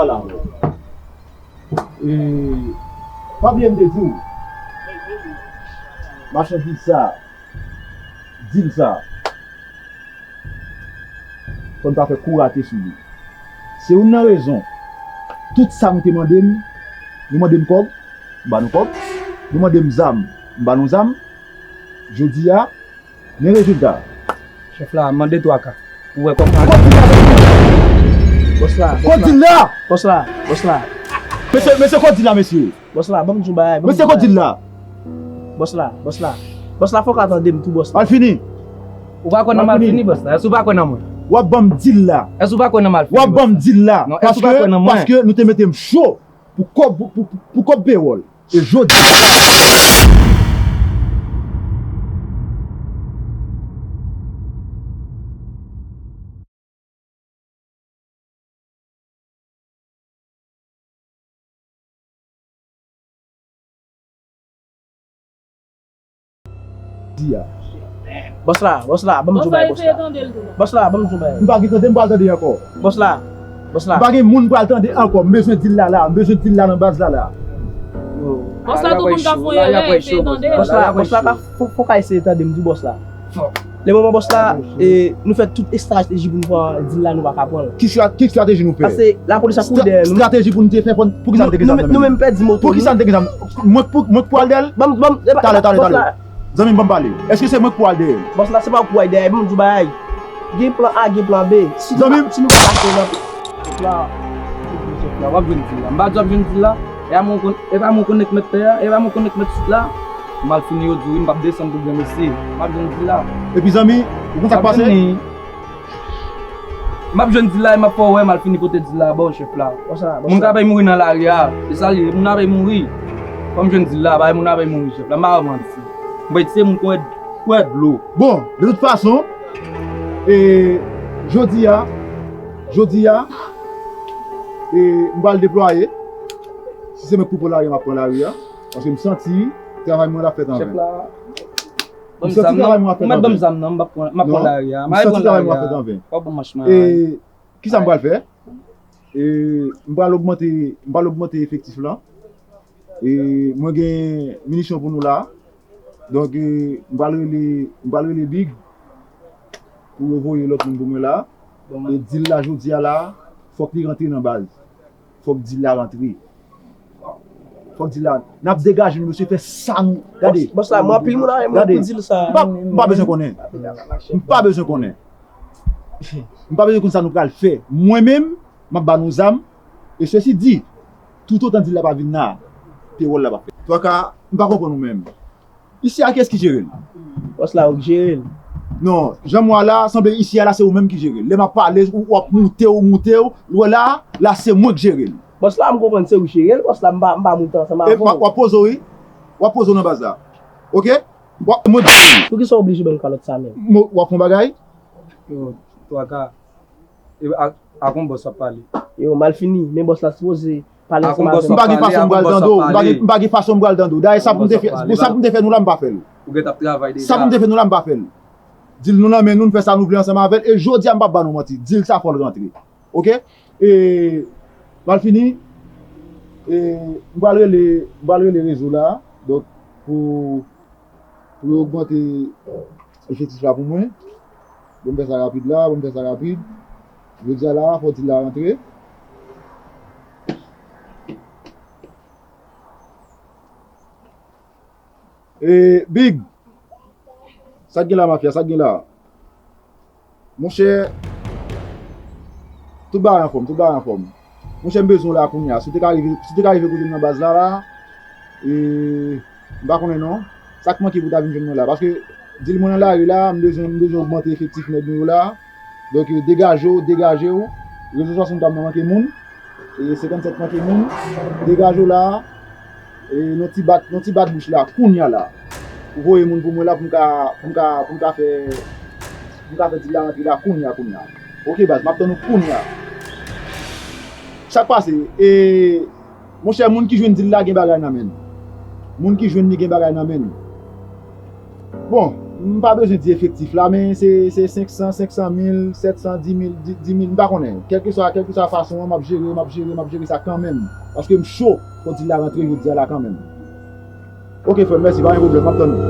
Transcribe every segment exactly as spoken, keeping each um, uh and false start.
Ala. E, pa bliye m te di w, machandiz sa, dil sa, fò n pa fè kou rate sou li. Se youn nan rezon, tout sa nou te mande m, nou mande m kòb, m ba nou kòb, nou mande m zam, m ba nou zam. Jodi a, men rezilta. Chèf la, mande twa ka. Ou wè kòb la. Kot dil la? Bòs la, bòs la. Kot dil la? Bòs la, bòs la. Mesye, mesye, kot dil la, mesye? Bòs la, ban m di w bagay, ban m di w bagay. Mesye, kot dil la? Bòs la, bòs la. Bòs la, fò w ka tande m tou, bòs la. Malfini. Ou pa kwè nan Malfini, bòs la? Èske ou pa kwè nan mwen? W ap ban m dil la. Èske ou pa kwè nan Malfini, bòs la? W ap ban m dil la. Non, èske ou pa kwè nan mwen? Paske, paske nou te mete m cho pou kòb, pou, pou, pou kòb pewòl. E jodi a. Di a. Bòs la, bòs la, ban m di w bagay, bòs la. Bòs la, ban m di w bagay. M pa gen tande, m pral tande ankò. Bòs la, bòs la. M pa gen moun pral tande ankò. M bezwen dil la la, m bezwen dil la nan baz la la. Bòs la, tout moun ka fè yon erè, eseye tande. Bòs la, bòs la, ka, fò, fò ka eseye tande m tou, bòs la. Lè moman bòs la, e, nou fè tout estrateji pou nou pran dil la, nou pa ka pran l. Ki estra-, ki estrateji nou fè? Paske lapolis ap kouri dèyè nou. Estrateji pou nou te fè, pou, poukisa nou te gen zam nan men nou? Nou menm pèdi moto nou. Poukisa nou te gen zam? Mwen k pou, mwen k pou al dèyè l? Ban m, ban m, epa, talè, talè, bòs la. Zanmi m, ban m pale. Èske se mwen k pou al dèyè l? Bòs la, se pa ou k pou al dèyè l, ban m di w bagay. Gen plan A, gen plan B. Si nou, zanmi m, si nou pa pase nan plan A, w ap jwenn dil la. M pa di w ap jwenn dil la. E pa mwen konn, e pa mwen konn k mèt tè a, e pa mwen konn k mèt sit la. Malfini yo di w wi, m p ap desann pou granmesi. M ap jwenn dil la. Epi zanmi, ou konn sa k pase? M ap jwenn dil la e m ap fè w wè Malfini pote dil la ba w, chèf la. Moun k ap mouri nan lari a, e sa l ye, moun ap mouri. Fò m jwenn dil la, pa moun ap mouri, chèf la, m pa manti. M bay ti moun kwè, kwè dlo. Bon, de tout fason, e, jodi a, jodi a, e, m pral deplwaye. Si se mwen k pou pran lari a, m ap pran lari a. Paske m santi travay mwen ap fèt an ven. Chèf la, ban m zam nan. M santi travay mwen ap fèt an ven. Ou mèt ban m zam nan, m ap pran, m ap pran lari a. M santi travay mwen ap fèt an ven. W ap ban m manch mwen. E, kisa m pral fè? E, m pral ogmante, m pral ogmante efektif lan. E, mwen gen minisyon pou nou la. Donk, e, m pral rele, m pral rele Big pou yo voye lòt moun pou mwen la. E dil la jodi a la, fòk li rantre nan baz. Fòk dil la rantre. Fòk dil la. N ap degaje nou, mesye, fè sa nou. Gade. Bòs, bòs la, mwen anpil moun a mwen pou dil sa. M pa, m pa bezwen konnen. M pa bezwen konnen. M pa bezwen konn sa nou pral fè. Mwen menm, m ap ba nou zam. E sesi di, toutotan dil la pa vin la, pewòl la pa fèt. Twaka, m pa konprann ou menm. Isi a, kiyès ki jere l? Bòs la, ou k jere l. Non, jan m wè a la, sanble isi a la, se ou menm ki jere l. Lè m ap pale, ou, w ap moute, ou moute, ou wè la, la, se mwen k jere l. Bòs la, m konprann se ou k jere l, bòs la, m pa, m pa moute ansanm avè w. W ap poze w, wi. W ap poze w nan baz la. Oke? W ap, mwen di w. Poukisa w oblije ban m kalòt sa menm? W ap fè yon bagay? Yo, Twaka. E, a, a kon bòs w ap pale? Yo, Malfini, men bòs la sipoze pale ansanm avè m. M pa gen fason m pral tande w. M pa gen, m pa gen fason m pral tande w. Dayè, sa pou m te fè, pou sa pou m te fè nou la, m pa fè l. Ou gentan ap travay deja. Sa pou m te fè nou la, m pa fè l. Dil nou nan men nou, n fè sa nou vle ansanm avè l. E jodi a, m p ap ba nou manti. Dil sa, fò l rantre. Oke? E, Malfini, e, m pral rele, m pral rele rezo la. Donk, pou Pou yo ogmante efektif la pou mwen. Bon, m fè sa rapid la, bon, m fè sa rapid. Jodi a la, fò dil la rantre. E, Big, sa k gen la, mafya, sa k gen la? Monchè, tout bagay anfòm, tout bagay anfòm. Monchè, m bezwen w la kounye a. Si w te ka rive, si w te ka rive kote m nan baz la, la, e, m pa konnen non. Sa k manke pou w ta vin jwenn mwen la? Paske dil mwen nan lari la, m bezwen, m bezwen ogmante efektif nèg nou yo la. Donk, e, degaje w, degaje w. Rezo sosyo nou ta manke moun. E, senkannsèt manke moun. Degaje w la. E, yon ti bat, yon ti bat bouch la, kounye a la. Ou voye moun pou mwen la pou m ka, pou m ka, pou m ka fè, pou m ka fè dil la rantre la kounye a, kounye a. Oke, baz, m ap tann ou kounye a. Sa k pase? E, monchè, moun ki jwenn dil la gen bagay nan men l. Moun ki jwenn li gen bagay nan men l. Bon, M pa bezwen di efektif la, men se, se senk san, senk san mil, sèt san, di mil, di, di mil, m pa konnen. Kèlkeswa, kèlkeswa fason an, m ap jere, m ap jere, m ap jere sa kanmenm. Paske m cho pou dil la rantre jodi a la kanmenm. Ok, frè m, mèsi, pa gen pwoblèm, m ap tann ou.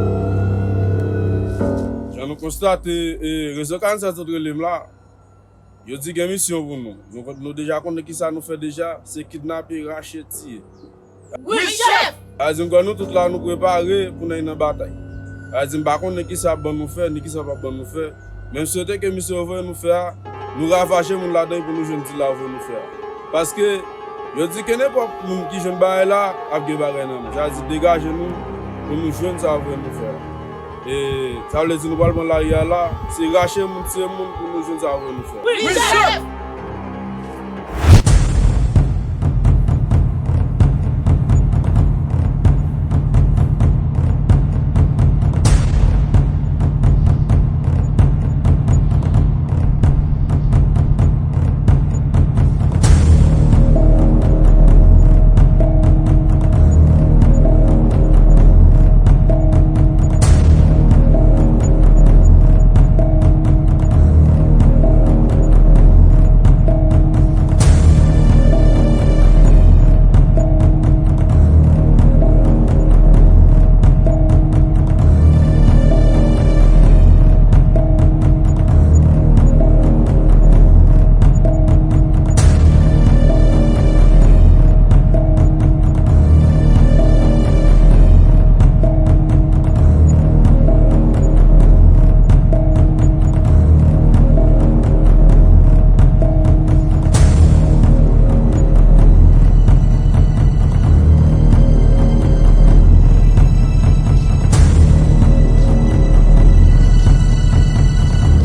Jan nou konstate, e, rezo karannsèt sot rele m la. Yo di gen misyon pou nou. Nou, nou deja konnen kisa nou fè deja, se kidnape, rache, tiye. Wi, chèf! Sa vle di m kwè nou tout la, nou prepare pou n al nan batay. Sa vle di m pa konnen kisa ap ban nou fè, ni kisa p ap ban nou fè. Men m swete ke misyon yo voye nou fè a, nou ravaje moun ladan l pou nou jwenn dil la yo voye nou fè a. Paske, yo di ke nenpòt moun ki jwenn bagay la, ap gen bagay nan men. Sa vle di degaje nou, pou nou jwenn sa yo voye nou fè a. E sa vle di nou pral pran lari a la, se rache moun, tiye moun pou nou jwenn sa yo voye nou fè. Wi, chèf!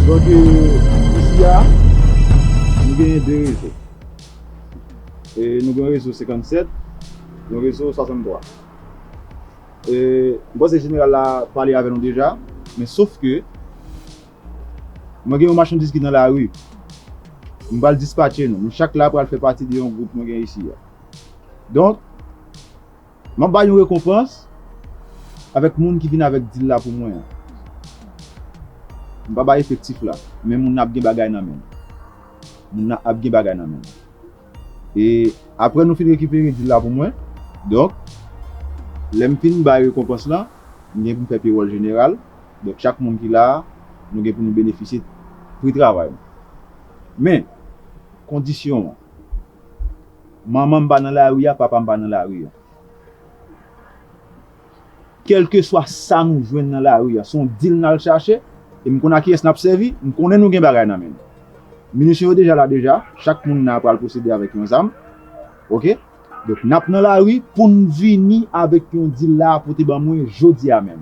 Donk, e, isi a, nou genyen de rezo. E, nou gen yon rezo senkannsèt, yon rezo swasanntwa. E, m panse jeneral la pale avè nou deja, men sof ke mwen gen yon machandiz ki nan lari. M pral dispatche nou. Nou chak la pral fè pati de yon gwoup mwen gen isi a. Donk, m ap bay yon rekonpans avèk moun ki vin avèk dil la pou mwen an. M pa bay efektif la, men moun nan ap gen bagay nan men l. Moun nan ap gen bagay nan men l. E apre nou fin rekipere dil la pou mwen, donk, lè m fin bay rekonpans lan, m gen pou m fè pewòl jeneral. Donk, chak moun ki la a, nou gen pou nou benefisye pri travay nou. Men, kondisyon an, manman m pa nan lari a, papa m pa nan lari a. Kèlkeswa sa nou jwenn nan lari a, se yon dil n al chache, e m konn a kiyès n ap sèvi, m konnen nou gen bagay nan men nou. Minisyon yo deja la deja, chak moun nan pral posede avèk yon zam, oke? Donk, n ap nan lari pou n vini avèk yon dil la pote ban mwen jodi a menm.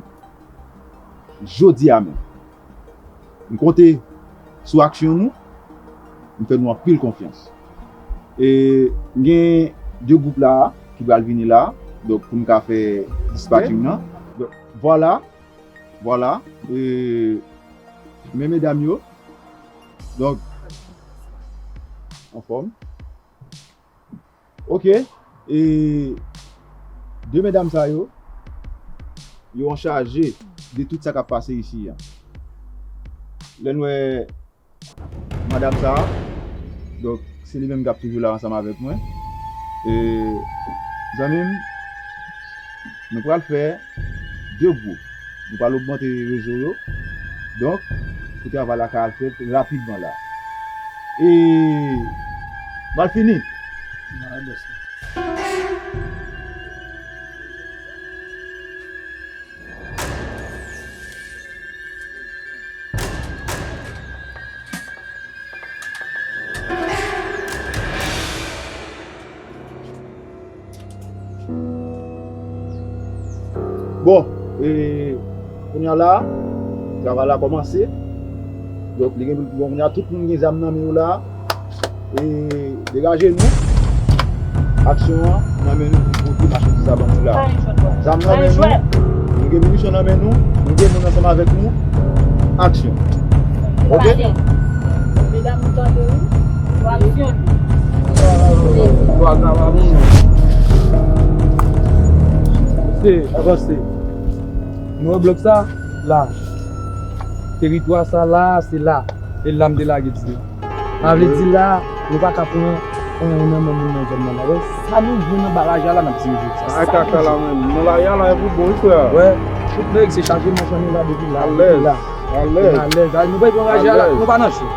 Jodi a menm. M konte sou aksyon nou. M fè nou anpil konfyans. E m gen de gwoup la ki pral vini la, donk pou m ka fè dispatching nan. Donk, vwala, vwala, e men medam yo. Donk, anfòm. Ok, e de medam sa yo, yo anchaje de tout sa k ap pase isi a. Lè n wè madam sa a, donk, se li menm k ap toujou la ansanm avèk mwen. E, zanmi m, nou pral fè de gwoup. Nou pral ogmante rezo yo. Donk, pou travay la ka al fèt rapidman la. E, m al fini. Bon, e, kounye a la, travay la kòmanse. Donk, li gen pou l pi bon kounye a. Tout moun gen zam nan men yo la. E, degaje nou. Aksyon an nan men nou pou pote machandiz sa ban nou la. Zam nan men nou. Nou gen minisyon nan men nou. Nou gen moun ansanm avèk nou. Aksyon. Ok? Medam, nou tande wi. Aksyon. Se, avanse. Nou wè blòk sa? La. Teritwa sa la, se la. E la m te lage ti. Sa vle di la, nou pa ka pran anyen nan men moun nan zòn nan la. Wè, sa nou jwenn nan baraj la, la n ap tiye jodi sa. Sa kaka la menm. Nan lari a la, e pou bon, wi, frè. Wè, tout nèg se chaje machann yo la depi la. Alèz. Alèz. Alèz. Nou pa pran raje a la, nou pa nan cho.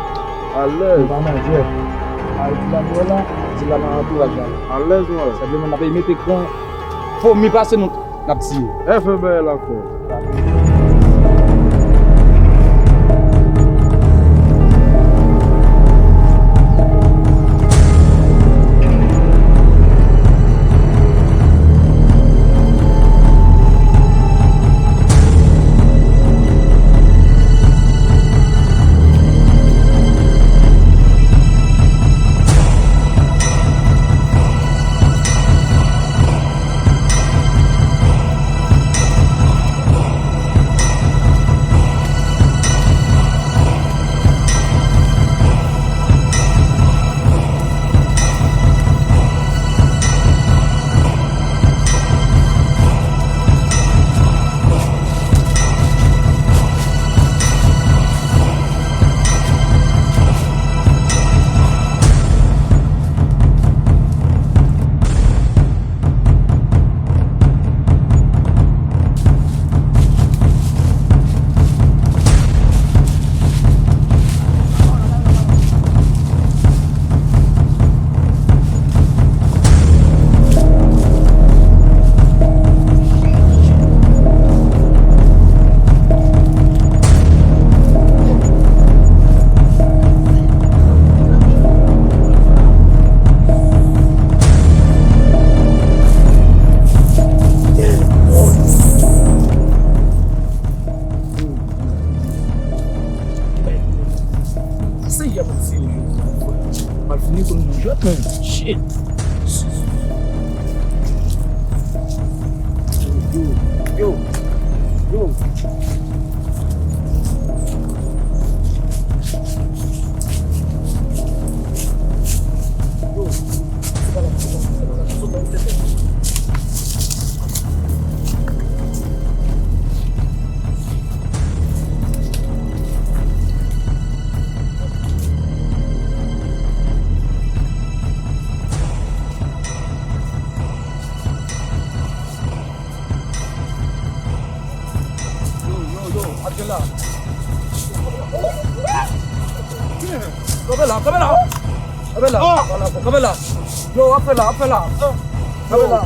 Alèz. Nou pa nan jwèt. Al di la nou wè la, di la nan antouraj la. Alèz, mwen. Senpleman, n ap mete kran. Fomi pase nou, n ap tiye. Fè bagay la fò. Sa yè m ap tire jodi a, frè. M al fini konn nou jwèt, men. Shit. Yo, yo, yo, yo. Yo. Yo, yo, yo, Angela. Kanpe la, kanpe la. Kanpe la, kanpe la. Yo, w ap fè la, w ap fè la. Kanpe la.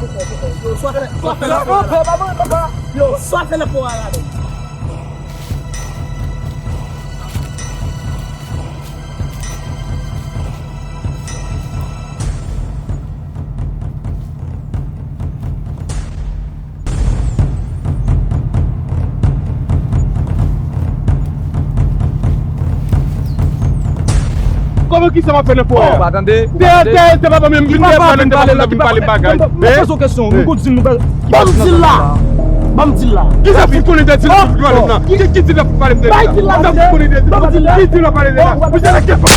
Yo, swa fè la, swa fè la. Yo, swa fè la pou a la. Kòman ki sa w ap fè nan pò a? Ou pa tande? Dèyè, dèyè, dèyè papa m, vin dèyè pale, dèyè papa m, vin pale bagay. Mwen poze w kesyon, nou konn di nou. Ban m di l la. Ban m di l la. Kisa pou konnen de di l pou pale m nan? Ki, ki di l pou pale m de li la? Bay di l la, kisa pou konnen de di l? Ban m di l la. Ki di l pou pale de la? Ou se la ke pa.